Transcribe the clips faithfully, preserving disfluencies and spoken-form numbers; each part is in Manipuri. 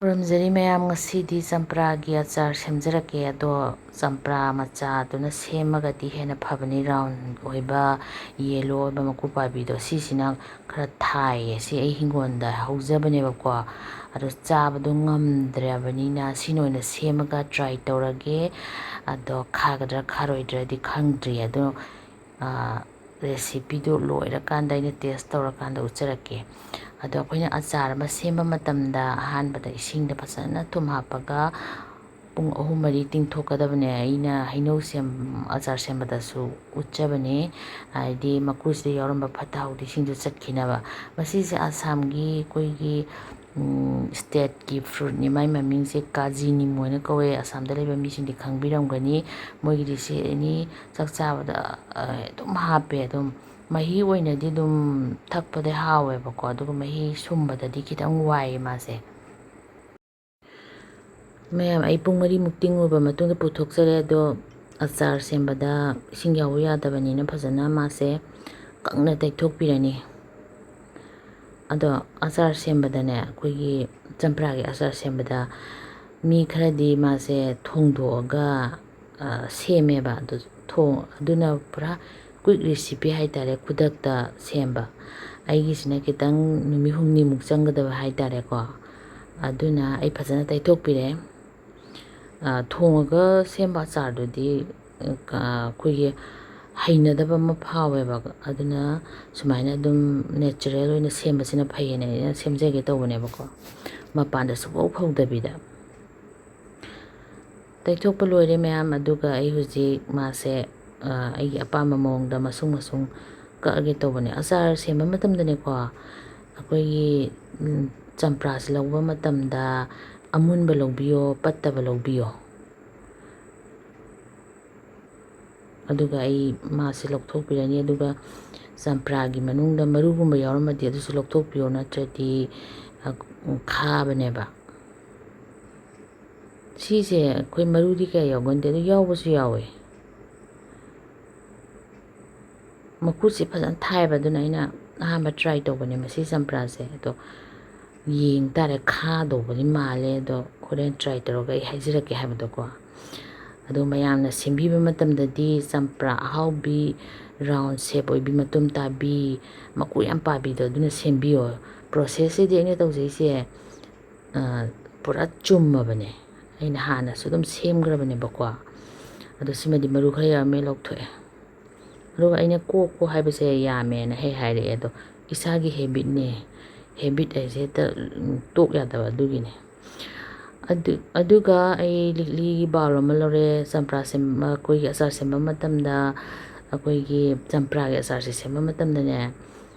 ꯈꯨꯔꯨꯝꯖꯔꯤ ꯃꯌꯥꯝ, ꯉꯁꯤꯗꯤ ꯆꯝꯄ꯭ꯔꯥꯒꯤ ꯑꯆꯥꯔ ꯁꯦꯝꯖꯔꯛꯀꯦ꯫ ꯑꯗꯣ ꯆꯝꯄ꯭ꯔꯥ ꯃꯆꯥꯗꯨꯅ ꯁꯦꯝꯃꯒꯗꯤ ꯍꯦꯟꯅ ꯐꯕꯅꯤ, ꯔꯥꯎꯟ ꯑꯣꯏꯕ, ꯌꯦꯂꯣ ꯑꯣꯏꯕ ꯃꯀꯨ ꯄꯥꯝꯕꯤꯗꯣ, ꯁꯤꯁꯤꯅ ꯈꯔ ꯊꯥꯏꯌꯦ꯫ ꯁꯤ ꯑꯩ ꯍꯤꯡꯒꯣꯜꯗ ꯍꯧꯖꯕꯅꯦꯕꯀꯣ, ꯑꯗꯣ ꯆꯥꯕꯗꯣ ꯉꯝꯗ꯭ꯔꯕꯅꯤꯅ ꯁꯤꯅ ꯑꯣꯏꯅ ꯁꯦꯝꯃꯒ ꯇ꯭ꯔꯥꯏ ꯇꯧꯔꯒꯦ꯫ ꯑꯗꯣ ꯈꯥꯒꯗ꯭ꯔꯥ ꯈꯥꯔꯣꯏꯗ꯭ꯔꯗꯤ ꯈꯪꯗ꯭ꯔꯤ꯫ ꯑꯗꯣ ꯔꯦꯁꯤꯄꯤꯗꯨ ꯂꯣꯏꯔꯀꯥꯟꯗ ꯑꯩꯅ ꯇꯦꯁ ꯇꯧꯔꯀꯥꯟꯗ ꯎꯠꯆꯔꯛꯀꯦ꯫ ꯑꯗꯣ ꯑꯩꯈꯣꯏꯅ ꯑꯆꯥꯔ ꯑꯃ ꯁꯦꯝꯕ ꯃꯇꯝꯗ ꯑꯍꯥꯟꯕꯗ ꯏꯁꯤꯡꯗ ꯐꯖꯅ ꯊꯨꯝ ꯍꯥꯞꯄꯒ ꯄꯨꯡ ꯑꯍꯨꯝ ꯃꯔꯤ ꯇꯤꯡꯊꯣꯛꯀꯗꯕꯅꯦ꯫ ꯑꯩꯅ ꯍꯩꯅꯧ ꯁꯦꯝ ꯑꯆꯥꯔ ꯁꯦꯝꯕꯗꯁꯨ ꯎꯠꯆꯕꯅꯦ꯫ ꯍꯥꯏꯗꯤ ꯃꯀꯨꯁꯤꯗ ꯌꯥꯎꯔꯝꯕ ꯐꯠꯇ ꯍꯥꯎꯗꯤꯁꯤꯡꯗꯨ ꯆꯠꯈꯤꯅꯕ꯫ ꯃꯁꯤꯁꯦ ꯑꯁꯥꯝꯒꯤ ꯑꯩꯈꯣꯏꯒꯤ ꯁ꯭ꯇꯦꯠꯀꯤ ꯐ꯭ꯔꯨꯠꯅꯤ꯫ ꯃꯥꯏ ꯃꯃꯤꯡꯁꯦ ꯀꯥꯖꯤ ꯅꯤꯃꯨ ꯍꯥꯏꯅ ꯀꯧꯋꯦ꯫ ꯑꯁꯥꯝꯗ ꯂꯩꯕ ꯃꯤꯁꯤꯡꯗꯤ ꯈꯪꯕꯤꯔꯝꯒꯅꯤ꯫ ꯃꯣꯏꯒꯤꯗꯤ ꯁꯤ ꯑꯦꯅꯤ ꯆꯥꯛ ꯆꯥꯕꯗ ꯑꯗꯨꯝ ꯍꯥꯞꯄꯦ꯫ ꯑꯗꯨꯝ ꯃꯍꯤ ꯑꯣꯏꯅꯗꯤ ꯑꯗꯨꯝ ꯊꯛꯄꯗꯤ ꯍꯥꯎꯋꯦꯕꯀꯣ, ꯑꯗꯨꯒ ꯃꯍꯤ ꯁꯨꯝꯕꯗꯗꯤ ꯈꯤꯇꯪ ꯋꯥꯏꯌꯦ ꯃꯥꯁꯦ꯫ ꯃꯌꯥꯝ, ꯑꯩ ꯄꯨꯡ ꯃꯔꯤꯃꯨꯛ ꯇꯤꯡꯉꯨꯕ ꯃꯇꯨꯡꯗ ꯄꯨꯊꯣꯛꯆꯔꯦ꯫ ꯑꯗꯣ ꯑꯆꯥꯔ ꯁꯦꯝꯕꯗ ꯏꯁꯤꯡ ꯌꯥꯎꯕ ꯌꯥꯗꯕꯅꯤꯅ ꯐꯖꯅ ꯃꯥꯁꯦ ꯀꯪꯅ ꯇꯩꯊꯣꯛꯄꯤꯔꯅꯤ꯫ ꯑꯗꯣ ꯑꯆꯥꯔ ꯁꯦꯝꯕꯗꯅꯦ, ꯑꯩꯈꯣꯏꯒꯤ ꯆꯝꯄ꯭ꯔꯥꯒꯤ ꯑꯆꯥꯔ ꯁꯦꯝꯕꯗ ꯃꯤ ꯈꯔꯗꯤ ꯃꯥꯁꯦ ꯊꯣꯡꯗꯣꯛꯑꯒ ꯁꯦꯝꯃꯦꯕ꯫ ꯑꯗꯨ ꯊꯣꯡ ꯑꯗꯨꯅ ꯄꯨꯔꯥ ꯀ꯭ꯋꯤꯛ ꯔꯦꯁꯤꯄꯤ ꯍꯥꯏꯇꯥꯔꯦ, ꯈꯨꯗꯛꯇ ꯁꯦꯝꯕ꯫ ꯑꯩꯒꯤꯁꯤꯅ ꯈꯤꯇꯪ ꯅꯨꯃꯤꯠ ꯍꯨꯝꯅꯤꯃꯨꯛ ꯆꯪꯒꯗꯕ ꯍꯥꯏꯇꯥꯔꯦꯀꯣ꯫ ꯑꯗꯨꯅ ꯑꯩ ꯐꯖꯅ ꯇꯩꯊꯣꯛꯄꯤꯔꯦ꯫ ꯊꯣꯡꯉꯒ ꯁꯦꯝꯕ ꯑꯆꯥꯔꯗꯨꯗꯤ ꯑꯩꯈꯣꯏꯒꯤ ꯍꯩꯅꯗꯕ ꯑꯃ ꯐꯥꯎꯋꯦꯕ꯫ ꯑꯗꯨꯅ ꯁꯨꯃꯥꯏꯅ ꯑꯗꯨꯝ ꯅꯦꯆꯔꯦꯜ ꯑꯣꯏꯅ ꯁꯦꯝꯕꯁꯤꯅ ꯐꯩꯌꯦꯅ ꯑꯩꯅ ꯁꯦꯝꯖꯒꯦ ꯇꯧꯕꯅꯦꯕꯀꯣ, ꯃꯄꯥꯟꯗ ꯁꯨꯡꯐꯧ ꯐꯧꯗꯕꯤꯗ꯫ ꯇꯩꯊꯣꯛꯄ ꯂꯣꯏꯔꯦ ꯃꯌꯥꯝ꯫ ꯑꯗꯨꯒ ꯑꯩ ꯍꯧꯖꯤꯛ ꯃꯥꯁꯦ ꯑꯩꯒꯤ ꯑꯄꯥꯝꯕ ꯃꯑꯣꯡꯗ ꯃꯁꯨꯡ ꯃꯁꯨꯡ ꯀꯛꯑꯒꯦ ꯇꯧꯕꯅꯦ꯫ ꯑꯆꯥꯔ ꯁꯦꯝꯕ ꯃꯇꯝꯗꯅꯦꯀꯣ, ꯑꯩꯈꯣꯏꯒꯤ ꯆꯝꯄ꯭ꯔꯥꯁꯦ ꯂꯧꯕ ꯃꯇꯝꯗ ꯑꯃꯨꯟꯕ ꯂꯧꯕꯤꯌꯣ, ꯄꯠꯇꯕ ꯂꯧꯕꯤꯌꯣ꯫ ꯑꯗꯨꯒ ꯑꯩ ꯃꯥꯁꯦ ꯂꯧꯊꯣꯛꯄꯤꯔꯅꯤ꯫ ꯑꯗꯨꯒ ꯆꯝꯄ꯭ꯔꯥꯒꯤ ꯃꯅꯨꯡꯗ ꯃꯔꯨꯒꯨꯝꯕ ꯌꯥꯎꯔꯝꯃꯗꯤ ꯑꯗꯨꯁꯨ ꯂꯧꯊꯣꯛꯄꯤꯌꯣ, ꯅꯠꯇ꯭ꯔꯗꯤ ꯈꯥꯕꯅꯦꯕ꯫ ꯁꯤꯁꯦ ꯑꯩꯈꯣꯏ ꯃꯔꯨꯗꯤ ꯀꯌꯥ ꯌꯥꯎꯒꯟꯗꯦ, ꯑꯗꯨ ꯌꯥꯎꯕꯁꯨ ꯌꯥꯎꯋꯦ꯫ ꯃꯀꯨꯁꯦ ꯐꯖꯅ ꯊꯥꯏꯕ, ꯑꯗꯨꯅ ꯑꯩꯅ ꯑꯍꯥꯟꯕ ꯇ꯭ꯔꯥꯏ ꯇꯧꯕꯅꯦ ꯃꯁꯤ ꯆꯝꯄ꯭ꯔꯥꯁꯦ꯫ ꯑꯗꯣ ꯌꯦꯡ ꯇꯥꯔꯦ, ꯈꯥꯗꯧꯕꯗꯤ ꯃꯥꯜꯂꯦ, ꯑꯗꯣ ꯍꯣꯔꯦꯟ ꯇ꯭ꯔꯥꯏ ꯇꯧꯔꯒ ꯑꯩ ꯍꯥꯏꯖꯔꯛꯀꯦ ꯍꯥꯏꯕꯗꯣꯀꯣ꯫ ꯑꯗꯣ ꯃꯌꯥꯝꯅ ꯁꯦꯝꯕꯤꯕ ꯃꯇꯝꯗꯗꯤ ꯆꯝꯄ꯭ꯔꯥ ꯑꯍꯥꯎꯕꯤ ꯔꯥꯎꯟ ꯁꯦꯞ ꯑꯣꯏꯕꯤ, ꯃꯇꯨꯝ ꯇꯥꯕꯤ, ꯃꯀꯨ ꯌꯥꯝ ꯄꯥꯕꯤꯗꯣ ꯑꯗꯨꯅ ꯁꯦꯝꯕꯤꯌꯣ꯫ ꯄ꯭ꯔꯣꯁꯦꯁꯁꯤꯗꯤ ꯑꯩꯅ ꯇꯧꯖꯩꯁꯦ, ꯑ, ꯄꯨꯔꯥ ꯆꯨꯝꯃꯕꯅꯦ꯫ ꯑꯩꯅ ꯍꯥꯟꯅꯁꯨ ꯑꯗꯨꯝ ꯁꯦꯝꯈ꯭ꯔꯕꯅꯦꯕꯀꯣ꯫ ꯑꯗꯣ ꯁꯤꯃꯗꯤ ꯃꯔꯨ ꯈꯔ ꯌꯥꯎꯔꯝꯃꯦ, ꯂꯧꯊꯣꯛꯑꯦ꯫ ꯑꯗꯨꯒ ꯑꯩꯅ ꯀꯣꯛ ꯀꯣꯛ ꯍꯥꯏꯕꯁꯦ ꯌꯥꯝꯃꯦꯅ ꯍꯦꯛ ꯍꯥꯏꯔꯛꯑꯦ꯫ ꯑꯗꯣ ꯏꯁꯥꯒꯤ ꯍꯦꯕꯤꯠꯅꯦ, ꯍꯦꯕꯤꯠ ꯍꯥꯏꯁꯦ ꯍꯦꯛꯇ, ꯎꯝ, ꯇꯣꯛ ꯌꯥꯗꯕ ꯑꯗꯨꯒꯤꯅꯦ꯫ ꯑꯗꯨ, ꯑꯗꯨꯒ ꯑꯩ ꯂꯤꯛꯂꯤꯒꯤ ꯕꯥꯎꯜ ꯑꯃ ꯂꯧꯔꯦ꯫ ꯆꯝꯄ꯭ꯔꯥ ꯁꯦꯝ-, ꯑꯩꯈꯣꯏꯒꯤ ꯑꯆꯥꯔ ꯁꯦꯝꯕ ꯃꯇꯝꯗ ꯑꯩꯈꯣꯏꯒꯤ ꯆꯝꯄ꯭ꯔꯥꯒꯤ ꯑꯆꯥꯔꯁꯦ ꯁꯦꯝꯕ ꯃꯇꯝꯗꯅꯦ,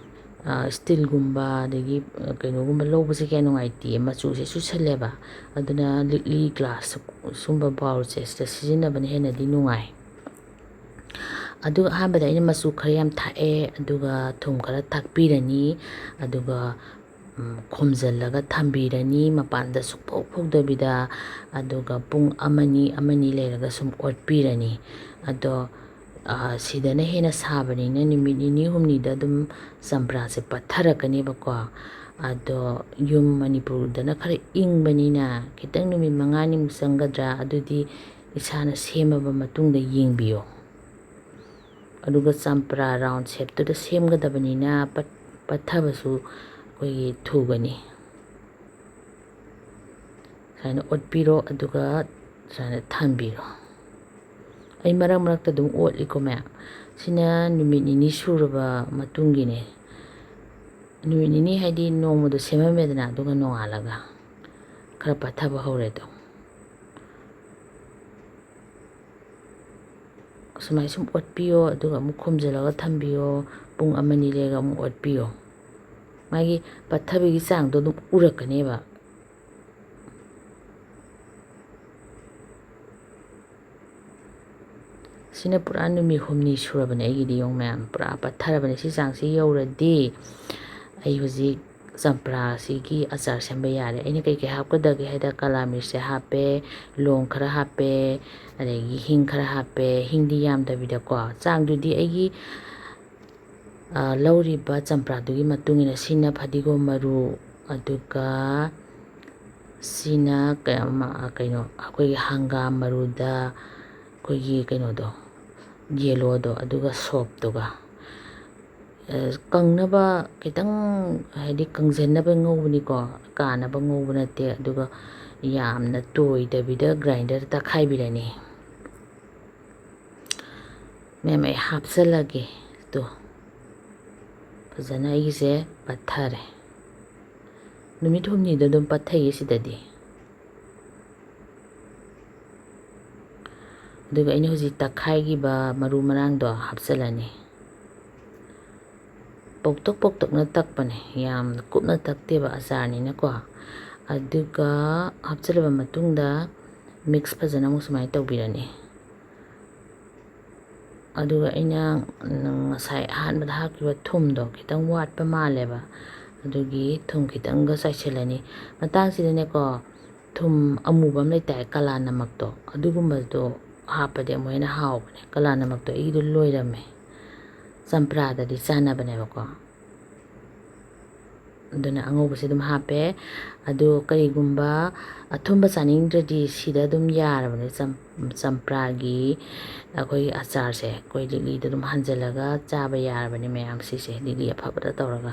ꯑ, ꯁ꯭ꯇꯤꯜꯒꯨꯝꯕ ꯑꯗꯒꯤ, ꯑ, ꯀꯩꯅꯣꯒꯨꯝꯕ ꯂꯧꯕꯁꯦ ꯀꯌꯥ ꯅꯨꯡꯉꯥꯏꯇꯦ, ꯃꯆꯨꯁꯦ ꯆꯨꯁꯜꯂꯦꯕ꯫ ꯑꯗꯨꯅ ꯂꯤꯛꯂꯤ ꯒ꯭ꯂꯥꯁ ꯁꯨꯝꯕ ꯕꯥꯎꯜꯁꯦ ꯁꯤꯗ ꯁꯤꯖꯤꯟꯅꯕꯅ ꯍꯦꯟꯅꯗꯤ ꯅꯨꯡꯉꯥꯏ꯫ ꯑꯗꯨꯒ ꯑꯍꯥꯟꯕꯗ ꯑꯩꯅ ꯃꯆꯨ ꯈꯔ ꯌꯥꯝ ꯊꯥꯛꯑꯦ, ꯑꯗꯨꯒ ꯊꯨꯝ ꯈꯔ ꯊꯥꯛꯄꯤꯔꯅꯤ, ꯑꯗꯨꯒ, ꯎꯝ, ꯈꯣꯝꯖꯤꯜꯂꯒ ꯊꯝꯕꯤꯔꯅꯤ ꯃꯄꯥꯟꯗ ꯁꯨꯛꯐꯧ ꯐꯧꯗꯕꯤꯗ꯫ ꯑꯗꯨꯒ ꯄꯨꯡ ꯑꯃꯅꯤ, ꯑꯃꯅꯤ ꯂꯩꯔꯒ ꯁꯨꯝ ꯑꯣꯠꯄꯤꯔꯅꯤ꯫ ꯑꯗꯣ, ꯑ, ꯁꯤꯗꯅ ꯍꯦꯟꯅ ꯁꯥꯕꯅꯤꯅ ꯅꯨꯃꯤꯠ ꯅꯤꯅꯤ ꯍꯨꯝꯅꯤꯗ ꯑꯗꯨꯝ ꯆꯝꯄ꯭ꯔꯥꯁꯦ ꯄꯠꯊꯔꯛꯀꯅꯦꯕꯀꯣ꯫ ꯑꯗꯣ ꯌꯨꯝ ꯃꯅꯤꯄꯨꯔꯗꯅ ꯈꯔ ꯏꯪꯕꯅꯤꯅ ꯈꯤꯇꯪ ꯅꯨꯃꯤꯠ ꯃꯉꯥꯅꯤꯃꯨꯛ ꯆꯪꯒꯗ꯭ꯔꯥ, ꯑꯗꯨꯗꯤ ꯏꯁꯥꯅ ꯁꯦꯝꯃꯕ ꯃꯇꯨꯡꯗ ꯌꯦꯡꯕꯤꯌꯣ꯫ ꯑꯗꯨꯒ ꯆꯝꯄ꯭ꯔꯥ ꯔꯥꯎꯟ ꯁꯦꯞꯇꯨꯗ ꯁꯦꯝꯒꯗꯕꯅꯤꯅ ꯄꯠ-, ꯄꯠꯊꯕꯁꯨ ꯑꯩꯈꯣꯏꯒꯤ ꯊꯨꯒꯅꯤ꯫ ꯁꯨꯃꯥꯏꯅ ꯑꯣꯠꯄꯤꯔꯣ, ꯑꯗꯨꯒ ꯁꯨꯃꯥꯏꯅ ꯊꯝꯕꯤꯔꯣ꯫ ꯑꯩ ꯃꯔꯛ ꯃꯔꯛꯇ ꯑꯗꯨꯝ ꯑꯣꯠꯂꯤꯀꯣ ꯃꯌꯥꯝ꯫ ꯁꯤꯅ ꯅꯨꯃꯤꯠ ꯅꯤꯅꯤ ꯁꯨꯔꯕ ꯃꯇꯨꯡꯒꯤꯅꯦ꯫ ꯅꯨꯃꯤꯠ ꯅꯤꯅꯤ ꯍꯥꯏꯗꯤ ꯅꯣꯡꯃꯗꯣ ꯁꯦꯝꯃꯝꯃꯦꯗꯅ, ꯑꯗꯨꯒ ꯅꯣꯡꯉꯥꯜꯂꯒ ꯈꯔ ꯄꯠꯊꯕ ꯍꯧꯔꯦ ꯑꯗꯣ꯫ ꯁꯨꯃꯥꯏ ꯁꯨꯝ ꯑꯣꯠꯄꯤꯌꯣ, ꯑꯗꯨꯒ ꯑꯃꯨꯛ ꯈꯨꯝꯖꯤꯜꯂꯒ ꯊꯝꯕꯤꯌꯣ꯫ ꯄꯨꯡ ꯑꯃꯅꯤ ꯂꯩꯔꯒ ꯑꯃꯨꯛ ꯑꯣꯠꯄꯤꯌꯣ꯫ ꯃꯥꯒꯤ ꯄꯠꯊꯕꯒꯤ ꯆꯥꯡꯗꯣ ꯑꯗꯨꯝ ꯎꯔꯛꯀꯅꯦꯕ꯫ ꯁꯤꯅ ꯄꯨꯔꯥ ꯅꯨꯃꯤꯠ ꯍꯨꯝꯅꯤ ꯁꯨꯔꯕꯅꯦ ꯑꯩꯒꯤꯗꯤ, ꯌꯦꯡꯉꯨ ꯃꯌꯥꯝ, ꯄꯨꯔꯥ ꯄꯠꯊꯔꯕꯅꯦ꯫ ꯁꯤ ꯆꯥꯡꯁꯤ ꯌꯧꯔꯗꯤ ꯑꯩ ꯍꯧꯖꯤꯛ ꯆꯝꯄ꯭ꯔꯥꯁꯤꯒꯤ ꯑꯆꯥꯔ ꯁꯦꯝꯕ ꯌꯥꯔꯦ꯫ ꯑꯩꯅ ꯀꯩꯀꯩ ꯍꯥꯞꯀꯗꯒꯦ ꯍꯥꯏꯗ, ꯀꯥꯂꯥ ꯃꯤꯔꯆꯁꯦ ꯍꯥꯞꯄꯦ, ꯂꯣꯡ ꯈꯔ ꯍꯥꯞꯄꯦ, ꯑꯗꯒꯤ ꯍꯤꯡ ꯈꯔ ꯍꯥꯞꯄꯦ꯫ ꯍꯤꯡꯗꯤ ꯌꯥꯝꯗꯕꯤꯗꯀꯣ, ꯆꯥꯡꯗꯨꯗꯤ ꯑꯩꯒꯤ, ꯑ, ꯂꯧꯔꯤꯕ ꯆꯝꯄ꯭ꯔꯥꯗꯨꯒꯤ ꯃꯇꯨꯡ ꯏꯟꯅ꯫ ꯁꯤꯅ ꯐꯗꯤꯒꯣꯝ ꯃꯔꯨ, ꯑꯗꯨꯒ ꯁꯤꯅ ꯀꯩꯅꯣ, ꯑꯩꯈꯣꯏꯒꯤ ꯍꯪꯒꯥꯝ ꯃꯔꯨꯗ ꯑꯩꯈꯣꯏꯒꯤ ꯀꯩꯅꯣꯗꯣ, ꯌꯦꯂꯣꯗꯣ, ꯑꯗꯨꯒ ꯁꯣꯞꯇꯨꯒ꯫ ꯀꯪꯅꯕ ꯈꯤꯇꯪ, ꯍꯥꯏꯗꯤ ꯀꯪꯁꯤꯟꯅꯕ ꯉꯧꯕꯅꯤꯀꯣ, ꯀꯥꯅꯕ ꯉꯧꯕ ꯅꯠꯇꯦ꯫ ꯑꯗꯨꯒ ꯌꯥꯝꯅ ꯇꯣꯏꯗꯕꯤꯗ ꯒ꯭ꯔꯥꯏꯟꯗꯔꯗ ꯇꯛꯈꯥꯏꯕꯤꯔꯅꯤ꯫ ꯃꯌꯥꯝ ꯑꯩ ꯍꯥꯞꯆꯜꯂꯒꯦ꯫ ꯇꯣ, ꯐꯖꯅ ꯑꯩꯒꯤꯁꯦ ꯄꯠꯊꯔꯦ꯫ ꯅꯨꯃꯤꯠ ꯍꯨꯝꯅꯤꯗ ꯑꯗꯨꯝ ꯄꯠꯊꯩꯌꯦ ꯁꯤꯗꯗꯤ꯫ ꯑꯗꯨꯒ ꯑꯩꯅ ꯍꯧꯖꯤꯛ ꯇꯛꯈꯥꯏꯈꯤꯕ ꯃꯔꯨ ꯃꯔꯥꯡꯗꯣ ꯍꯥꯞꯆꯤꯜꯂꯅꯤ꯫ ꯄꯣꯛꯇꯛ ꯄꯣꯛꯇꯛꯅ ꯇꯛꯄꯅꯦ, ꯌꯥꯝ ꯀꯨꯞꯅ ꯇꯛꯇꯦꯕ, ꯑꯆꯥꯔꯅꯤꯅꯀꯣ꯫ ꯑꯗꯨꯒ ꯍꯥꯞꯆꯤꯜꯂꯕ ꯃꯇꯨꯡꯗ ꯃꯤꯛꯁ ꯐꯖꯅ ꯑꯃꯨꯛ ꯁꯨꯃꯥꯏꯅ ꯇꯧꯕꯤꯔꯅꯤ꯫ ꯑꯗꯨꯒ ꯑꯩꯅ ꯉꯁꯥꯏ ꯑꯍꯥꯟꯕꯗ ꯍꯥꯞꯈꯤꯕ ꯊꯨꯝꯗꯣ ꯈꯤꯇꯪ ꯋꯥꯠꯄ ꯃꯥꯜꯂꯦꯕ, ꯑꯗꯨꯒꯤ ꯊꯨꯝ ꯈꯤꯇꯪꯒ ꯆꯥꯏꯁꯤꯜꯂꯅꯤ꯫ ꯃꯇꯥꯡꯁꯤꯗꯅꯦꯀꯣ, ꯊꯨꯝ ꯑꯃꯨꯕ ꯑꯃ ꯂꯩꯇꯥꯏ, ꯀꯂꯥ ꯅꯃꯛꯇꯣ, ꯑꯗꯨꯒꯨꯝꯕꯗꯣ ꯍꯥꯞꯄꯗꯤ ꯑꯃꯨꯛ ꯍꯦꯟꯅ ꯍꯥꯎꯕꯅꯦ꯫ ꯀꯂꯥ ꯅꯃꯛꯇꯣ ꯑꯩꯒꯤꯗꯣ ꯂꯣꯏꯔꯝꯃꯦ, ꯆꯝꯄ꯭ꯔꯥꯗꯗꯤ ꯆꯥꯟꯅꯕꯅꯦꯕꯀꯣ꯫ ꯑꯗꯨꯅ ꯑꯉꯧꯕꯁꯦ ꯑꯗꯨꯝ ꯍꯥꯞꯄꯦ꯫ ꯑꯗꯨ ꯀꯔꯤꯒꯨꯝꯕ ꯑꯊꯨꯝꯕ ꯆꯥꯅꯤꯡꯗ꯭ꯔꯗꯤ ꯁꯤꯗ ꯑꯗꯨꯝ ꯌꯥꯔꯕꯅꯦ꯫ ꯆꯝ-, ꯆꯝꯄ꯭ꯔꯥꯒꯤ ꯑꯩꯈꯣꯏꯒꯤ ꯑꯆꯥꯔꯁꯦ ꯑꯩꯈꯣꯏ ꯂꯤꯛꯂꯤꯗ ꯑꯗꯨꯝ ꯍꯥꯟꯖꯜꯂꯒ ꯆꯥꯕ ꯌꯥꯔꯕꯅꯦ ꯃꯌꯥꯝ꯫ ꯁꯤꯁꯦ ꯂꯤꯛꯂꯤ ꯑꯐꯕꯗ ꯇꯧꯔꯒ꯫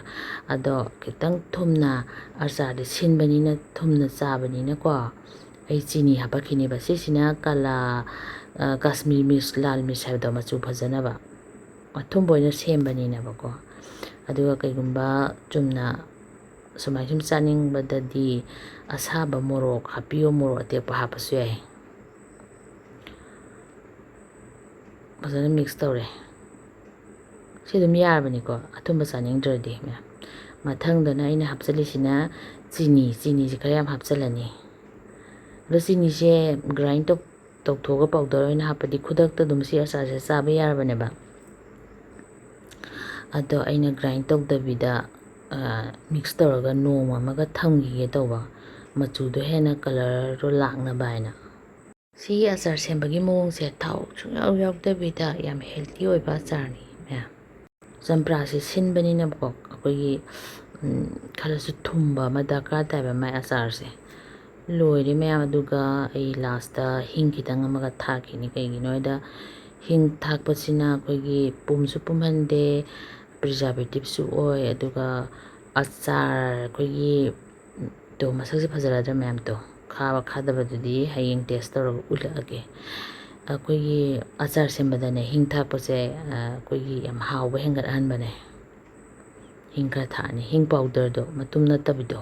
ꯑꯗꯣ ꯈꯤꯇꯪ ꯊꯨꯝꯅ, ꯑꯆꯥꯔꯗꯤ ꯁꯤꯟꯕꯅꯤꯅ ꯊꯨꯝꯅ ꯆꯥꯕꯅꯤꯅꯀꯣ, ꯑꯩ ꯆꯤꯅꯤ ꯍꯥꯄꯛꯈꯤꯅꯦꯕ꯫ ꯁꯤꯁꯤꯅ ꯀꯂꯥ, ꯑ, ꯀꯥꯁꯃꯤꯔ ꯃꯤꯔꯆ, ꯂꯥꯜ ꯃꯤꯔꯆ ꯍꯥꯏꯕꯗꯣ, ꯃꯆꯨ ꯐꯖꯅꯕ꯫ ꯑꯊꯨꯝꯕ ꯑꯣꯏꯅ ꯁꯦꯝꯕꯅꯤꯅꯕꯀꯣ꯫ ꯑꯗꯨꯒ ꯀꯩꯒꯨꯝꯕ ꯆꯨꯝꯅ ꯁꯨꯃꯥꯏ ꯁꯨꯝ ꯆꯥꯅꯤꯡꯕꯗꯗꯤ ꯑꯁꯥꯕ ꯃꯣꯔꯣꯛ ꯍꯥꯞꯄꯤꯌꯣ, ꯃꯣꯔꯣꯛ ꯑꯇꯦꯛꯄ ꯍꯥꯞꯄꯁꯨ ꯌꯥꯏ꯫ ꯐꯖꯅ ꯃꯤꯛꯁ ꯇꯧꯔꯦ꯫ ꯁꯤ ꯑꯗꯨꯝ ꯌꯥꯔꯕꯅꯤꯀꯣ, ꯑꯊꯨꯝꯕ ꯆꯥꯅꯤꯡꯗ꯭ꯔꯗꯤ ꯃꯌꯥꯝ꯫ ꯃꯊꯪꯗꯅ ꯑꯩꯅ ꯍꯥꯞꯆꯤꯜꯂꯤꯁꯤꯅ ꯆꯤꯅꯤ꯫ ꯆꯤꯅꯤꯁꯦ ꯈꯔ ꯌꯥꯝ ꯍꯥꯞꯆꯤꯜꯂꯅꯤ꯫ ꯑꯗꯣ ꯆꯤꯅꯤꯁꯦ ꯒ꯭ꯔꯥꯏꯟ ꯇꯧ-, ꯇꯧꯊꯣꯛꯑꯒ ꯄꯥꯎꯗꯔ ꯑꯣꯏꯅ ꯍꯥꯞꯄꯗꯤ ꯈꯨꯗꯛꯇ ꯑꯗꯨꯝ ꯁꯤ ꯑꯆꯥꯔꯁꯦ ꯆꯥꯕ ꯌꯥꯔꯕꯅꯦꯕ꯫ ꯑꯗꯣ ꯑꯩꯅ ꯒ꯭ꯔꯥꯏꯟ ꯇꯧꯗꯕꯤꯗ, ꯑ, ꯃꯤꯛꯁ ꯇꯧꯔꯒ ꯅꯣꯡꯃ ꯑꯃꯒ ꯊꯝꯈꯤꯒꯦ ꯇꯧꯕ, ꯃꯆꯨꯗꯣ ꯍꯦꯟꯅ ꯀꯂꯔꯗꯣ ꯂꯥꯛꯅꯕ ꯍꯥꯏꯅ꯫ ꯁꯤꯒꯤ ꯑꯆꯥꯔ ꯁꯦꯝꯕꯒꯤ ꯃꯑꯣꯡꯁꯦ ꯊꯥꯎ ꯁꯨꯡꯌꯥꯎ ꯌꯥꯎꯗꯕꯤꯗ ꯌꯥꯝ ꯍꯦꯜꯗꯤ ꯑꯣꯏꯕ ꯑꯆꯥꯔꯅꯤ ꯃꯌꯥꯝ꯫ ꯆꯝꯄ꯭ꯔꯥꯁꯦ ꯁꯤꯟꯕꯅꯤꯅꯀꯣ, ꯑꯩꯈꯣꯏꯒꯤ, ꯎꯝ, ꯈꯔꯁꯨ ꯊꯨꯝꯕ ꯑꯃ ꯗꯔꯀꯥꯔ ꯇꯥꯏꯕ ꯃꯥꯏ ꯑꯆꯥꯔꯁꯦ꯫ ꯂꯣꯏꯔꯦ ꯃꯌꯥꯝ, ꯑꯗꯨꯒ ꯑꯩ ꯂꯥꯁꯇ ꯍꯤꯡ ꯈꯤꯇꯪ ꯑꯃꯒ ꯊꯥꯛꯈꯤꯅꯤ꯫ ꯀꯩꯒꯤꯅꯣ ꯍꯥꯏꯗ ꯍꯤꯡ ꯊꯥꯛꯄꯁꯤꯅ ꯑꯩꯈꯣꯏꯒꯤ ꯄꯨꯝꯁꯨ ꯄꯨꯝꯍꯟꯗꯦ, ꯄ꯭ꯔꯤꯖꯥꯔꯕꯦꯇꯤꯞꯁꯨ ꯑꯣꯏ, ꯑꯗꯨꯒ ꯑꯆꯥꯔ ꯑꯩꯈꯣꯏꯒꯤ ꯇꯣ ꯃꯁꯛꯁꯦ ꯐꯖꯔꯗ꯭ꯔꯥ ꯃꯌꯥꯝ? ꯇꯣ ꯈꯥꯕ ꯈꯥꯗꯕꯗꯨꯗꯤ ꯍꯌꯦꯡ ꯇꯦꯁ ꯇꯧꯔꯒ ꯎꯠꯂꯛꯑꯒꯦ꯫ ꯑꯩꯈꯣꯏꯒꯤ ꯑꯆꯥꯔ ꯁꯦꯝꯕꯗꯅꯦ ꯍꯤꯡ ꯊꯥꯛꯄꯁꯦ ꯑꯩꯈꯣꯏꯒꯤ ꯌꯥꯝ ꯍꯥꯎꯕ ꯍꯦꯟꯒꯠꯍꯟꯕꯅꯦ꯫ ꯍꯤꯡ ꯈꯔ ꯊꯥꯛꯑꯅꯤ, ꯍꯤꯡ ꯄꯥꯎꯗꯔꯗꯣ, ꯃꯇꯨꯝ ꯅꯠꯇꯕꯤꯗꯣ꯫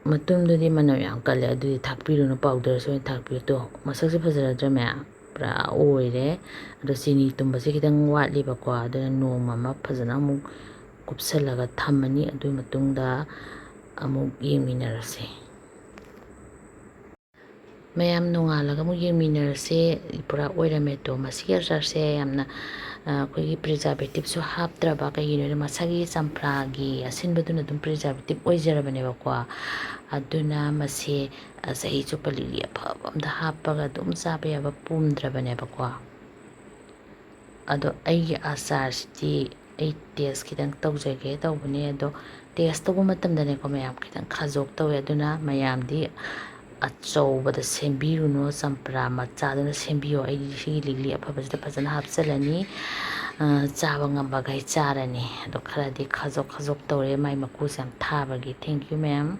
ꯃꯇꯨꯝꯗꯨꯗꯤ ꯃꯅꯝ ꯌꯥꯝ ꯀꯜꯂꯦ, ꯑꯗꯨꯗꯤ ꯊꯥꯛꯄꯤꯔꯨꯅꯨ, ꯄꯥꯎꯗꯔꯁꯨ ꯑꯣꯏꯅ ꯊꯥꯛꯄꯤꯌꯨ꯫ ꯇꯣ ꯃꯁꯛꯁꯦ ꯐꯖꯔꯗ꯭ꯔꯥ ꯃꯌꯥꯝ? ꯄꯨꯔꯥ ꯑꯣꯏꯔꯦ꯫ ꯑꯗꯣ ꯆꯤꯅꯤ ꯇꯨꯝꯕꯁꯦ ꯈꯤꯇꯪ ꯋꯥꯠꯂꯤꯕꯀꯣ, ꯑꯗꯨꯅ ꯅꯣꯡꯃ ꯑꯃ ꯐꯖꯅ ꯑꯃꯨꯛ ꯀꯨꯞꯁꯜꯂꯒ ꯊꯝꯃꯅꯤ꯫ ꯑꯗꯨꯒꯤ ꯃꯇꯨꯡꯗ ꯑꯃꯨꯛ ꯌꯦꯡꯃꯤꯟꯅꯔꯁꯦ꯫ ꯃꯌꯥꯝ ꯅꯣꯡꯉꯥꯜꯂꯒ ꯑꯃꯨꯛ ꯌꯦꯡꯃꯤꯟꯅꯔꯁꯦ꯫ ꯄꯨꯔꯥ ꯑꯣꯏꯔꯝꯃꯦ꯫ ꯇꯣ ꯃꯁꯤꯒꯤ ꯑꯆꯥꯔꯁꯦ ꯌꯥꯝꯅ ꯑꯩꯈꯣꯏꯒꯤ ꯄ꯭ꯔꯤꯖꯥꯔꯕꯦꯇꯤꯞꯁꯨ ꯍꯥꯞꯇ꯭ꯔꯕ, ꯀꯩꯒꯤꯅꯣ ꯍꯥꯏꯗꯤ ꯃꯁꯥꯒꯤ ꯆꯝꯄ꯭ꯔꯥꯒꯤ ꯑꯁꯤꯟꯕꯗꯨꯅ ꯑꯗꯨꯝ ꯄ꯭ꯔꯤꯖꯥꯔꯕꯦꯇꯤꯞ ꯑꯣꯏꯖꯔꯕꯅꯦꯕꯀꯣ꯫ ꯑꯗꯨꯅ ꯃꯁꯤ ꯆꯍꯤ ꯆꯨꯞꯄ ꯂꯤꯛꯂꯤ ꯑꯐꯕ ꯑꯝꯗ ꯍꯥꯞꯄꯒ ꯑꯗꯨꯝ ꯆꯥꯕ ꯌꯥꯕ, ꯄꯨꯝꯗ꯭ꯔꯕꯅꯦꯕꯀꯣ꯫ ꯑꯗꯣ ꯑꯩꯒꯤ ꯑꯆꯥꯔꯁꯤꯗꯤ ꯑꯩ ꯇꯦꯁ ꯈꯤꯇꯪ ꯇꯧꯖꯒꯦ ꯇꯧꯕꯅꯦ꯫ ꯑꯗꯣ ꯇꯦꯁ ꯇꯧꯕ ꯃꯇꯝꯗꯅꯦꯀꯣ ꯃꯌꯥꯝ, ꯈꯤꯇꯪ ꯈꯥꯖꯣꯛ ꯇꯧꯋꯦ꯫ ꯑꯗꯨꯅ ꯃꯌꯥꯝꯗꯤ ꯑꯆꯧꯕꯗ ꯁꯦꯝꯕꯤꯔꯨꯅꯨ, ꯆꯝꯄ꯭ꯔꯥ ꯃꯆꯥꯗꯨꯅ ꯁꯦꯝꯕꯤꯌꯣ꯫ ꯑꯩꯗꯤ ꯁꯤꯒꯤ ꯂꯤꯛꯂꯤ ꯑꯐꯕꯁꯤꯗ ꯐꯖꯅ ꯍꯥꯞꯆꯤꯜꯂꯅꯤ꯫ ꯆꯥꯕ ꯉꯝꯕꯈꯩ ꯆꯥꯔꯅꯤ꯫ ꯑꯗꯣ ꯈꯔꯗꯤ ꯈꯥꯖꯣꯛ ꯈꯥꯖꯣꯛ ꯇꯧꯔꯦ, ꯃꯥꯏ ꯃꯀꯨꯁꯦ ꯌꯥꯝ ꯊꯥꯕꯒꯤ꯫ Thank you ꯃꯌꯥꯝ꯫